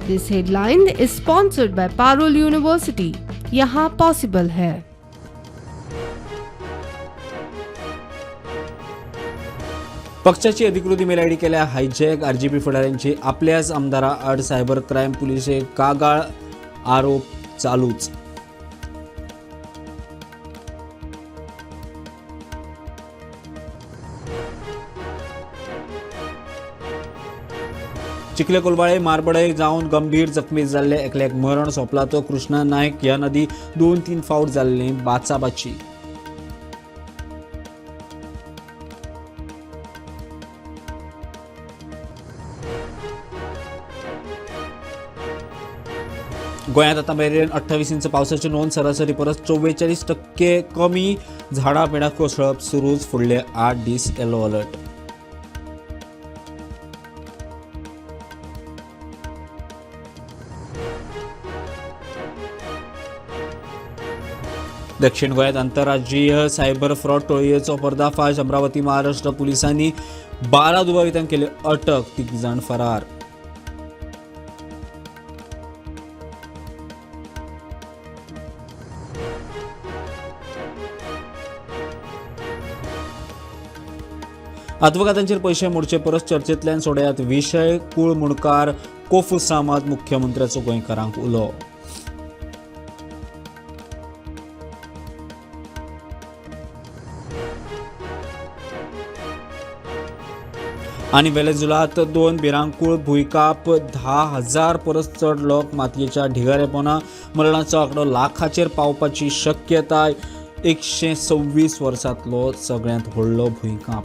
This headline is sponsored by Parul University. यहाँ possible है। पक्षाची अधिकृत ईमेल आयडी केल्या हायजॅक. आरजीपी फुडाऱ्यांची आपल्याच आमदाराआड सायबर क्राईम पुलिसे कागाळ, आरोप चालूच. चिखले कोलबाळे मारबडय जावन गंभीर जखमी जाल्ले एकल्याक मरण सोंपला तो कृष्णा नायक ह्या नदी 2-3 फावट जाल्ली बाचाबाची. गोंयांत आतां मेरेन 28 इंच पावसाची नोंद, सरासरी परस 44% कमी. झाडां पेडां कोसळप सुरूच, फुडले 8 दीस येलो अलर्ट. दक्षिण गोंयांत आंतरराज्यीय सायबर फ्रॉड टोळयेचो पर्दाफाश. अमरावती महाराष्ट्र पुलिसांनी 12 दुबावितांक केली अटक, 3 जाण फरार. आदवोगादांचेर पयशे मोडचे परस चर्चेंतल्यान सोडयात विशय, कूळ मुणकार कोफू सामत मुख्यमंत्र्याचो गोंयकारांक उलो. आनी वेनेझुएलांत 2 भिरांकूळ भुंयकांप, 10,000 परस चड लोक मातयेच्या ढिगारेपोना, मरणाचो आंकडो लाखाचेर पावपाची शक्यताय. 126 वर्सांतलो सगळ्यांत व्हडलो भुंयकांप.